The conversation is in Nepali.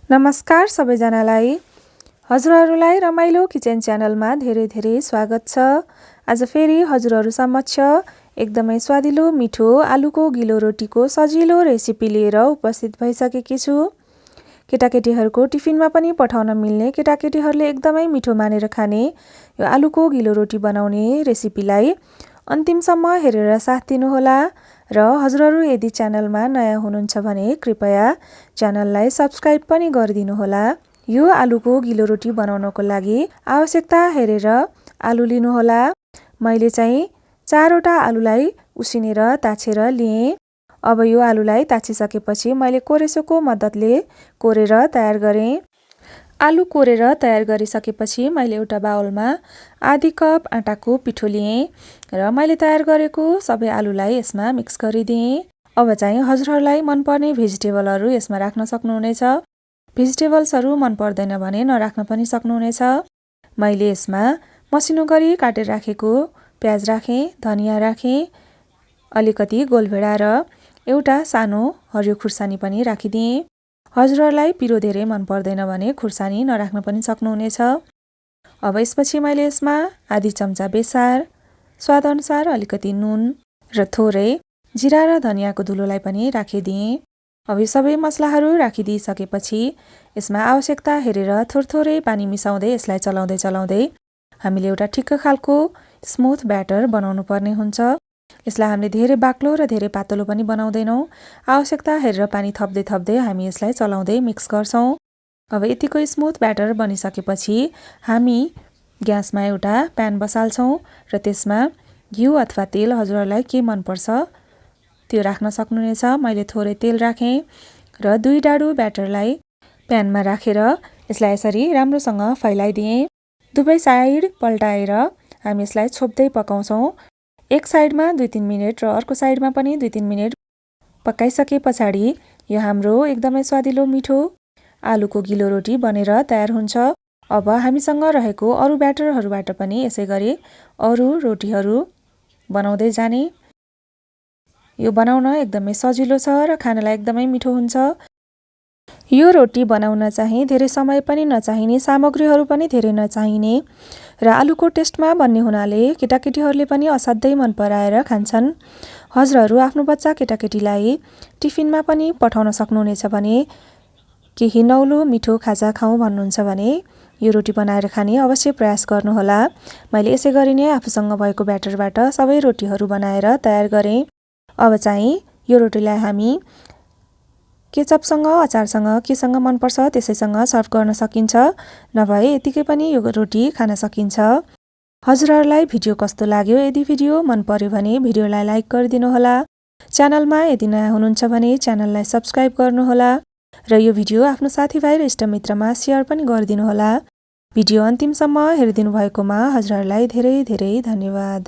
नमस्कार सबैजनालाई। हजुरहरूलाई रमाइलो किचन च्यानलमा धेरै स्वागत छ। आज फेरि हजुरहरू समक्ष एकदमै स्वादिलो मिठो आलुको गिलो रोटीको सजिलो रेसिपी लिएर उपस्थित भइसकेकी छु। केटाकेटीहरूको टिफिनमा पनि पठाउन मिल्ने, केटाकेटीहरूले एकदमै मिठो मानेर खाने यो आलुको गिलो रोटी बनाउने रेसिपीलाई अन्तिमसम्म हेरेर साथ दिनुहोला। र हजुरहरू यदि च्यानलमा नयाँ हुनुहुन्छ भने कृपया च्यानललाई सब्स्क्राइब पनि गरिदिनुहोला। यो आलुको गिलो रोटी बनाउनको लागि आवश्यकता हेरेर आलु लिनुहोला। मैले चाहिँ 4वटा आलुलाई उसिनेर ताछेर लिएँ। अब यो आलुलाई ताछिसकेपछि मैले कोरेसोको मद्दतले कोरेर तयार गरेँ। आलु कोरेर तयार गरिसकेपछि मैले एउटा बाउलमा आधी कप आटाको पिठो लिएँ र मैले तयार गरेको सबै आलुलाई यसमा मिक्स गरिदिएँ। अब चाहिँ हजुरहरूलाई मनपर्ने भेजिटेबलहरू यसमा राख्न सक्नुहुनेछ। भेजिटेबल्सहरू मन पर्दैन भने नराख्न पनि सक्नुहुनेछ। मैले यसमा मसिनो गरी काटेर राखेको प्याज राखेँ, धनियाँ राखेँ, अलिकति गोलभेडा र एउटा सानो हरियो खुर्सानी पनि राखिदिएँ। हजुरहरूलाई पिरो धेरै मन पर्दैन भने खुर्सानी नराख्न पनि सक्नुहुनेछ। अब यसपछि मैले यसमा आधी चम्चा बेसार, स्वादअनुसार अलिकति नुन र थोरै जिरा र धनियाँको धुलोलाई पनि राखिदिएँ। अब यो सबै मसलाहरू राखिदिइसकेपछि यसमा आवश्यकता हेरेर थोरै पानी मिसाउँदै यसलाई चलाउँदै हामीले एउटा ठिक्क खालको स्मुथ ब्याटर बनाउनु पर्ने हुन्छ। यसलाई हामीले धेरै बाक्लो र धेरै पातलो पनि बनाउँदैनौँ। आवश्यकता हेरेर पानी थप्दै हामी यसलाई चलाउँदै मिक्स गर्छौँ। अब यतिको स्मुथ ब्याटर बनिसकेपछि हामी ग्यासमा एउटा प्यान बसाल्छौँ र त्यसमा घिउ अथवा तेल हजुरहरूलाई के मनपर्छ त्यो राख्न सक्नुहुनेछ। मैले थोरै तेल राखेँ र 2 डाडु ब्याटरलाई प्यानमा राखेर यसलाई यसरी राम्रोसँग फैलाइदिएँ। दुवै साइड पल्टाएर हामी यसलाई छोप्दै पकाउँछौँ। एक साइडमा 2-3 मिनेट र अर्को साइडमा पनि 2-3 मिनेट पकाइसके पछाडि यो हाम्रो एकदमै स्वादिलो मिठो आलुको गिलो रोटी बनेर तयार हुन्छ। अब हामीसँग रहेको अरू ब्याटरहरूबाट पनि यसै गरी अरू रोटीहरू बनाउँदै जाने। यो बनाउन एकदमै सजिलो छ र खानलाई एकदमै मिठो हुन्छ। यो रोटी बनाउन चाहिँ धेरै समय पनि नचाहिने, सामग्रीहरू पनि धेरै नचाहिने र आलुको टेस्टमा बन्ने हुनाले केटाकेटीहरूले पनि असाध्यै मन पराएर खान्छन्। हजुरहरू आफ्नो बच्चा केटाकेटीलाई टिफिनमा पनि पठाउन सक्नुहुनेछ भने केही नौलो मिठो खाजा खाउँ भन्नुहुन्छ भने यो रोटी बनाएर खाने अवश्य प्रयास गर्नुहोला। मैले यसै गरी नै आफूसँग भएको ब्याटरबाट सबै रोटीहरू बनाएर तयार गरेँ। अब चाहिँ यो रोटीलाई हामी केचपसँग, अचारसँग, केसँग मनपर्छ त्यसैसँग सर्भ गर्न सकिन्छ। नभए यतिकै पनि यो रोटी खान सकिन्छ। हजुरहरूलाई भिडियो कस्तो लाग्यो? यदि भिडियो मन पर्यो भने भिडियोलाई लाइक गरिदिनुहोला। च्यानलमा यदि नयाँ हुनुहुन्छ भने च्यानललाई सब्स्क्राइब गर्नुहोला र यो भिडियो आफ्नो साथीभाइ र इष्टमित्रमा सेयर पनि गरिदिनुहोला। भिडियो अन्तिमसम्म हेरिदिनु भएकोमा हजुरहरूलाई धेरै धन्यवाद।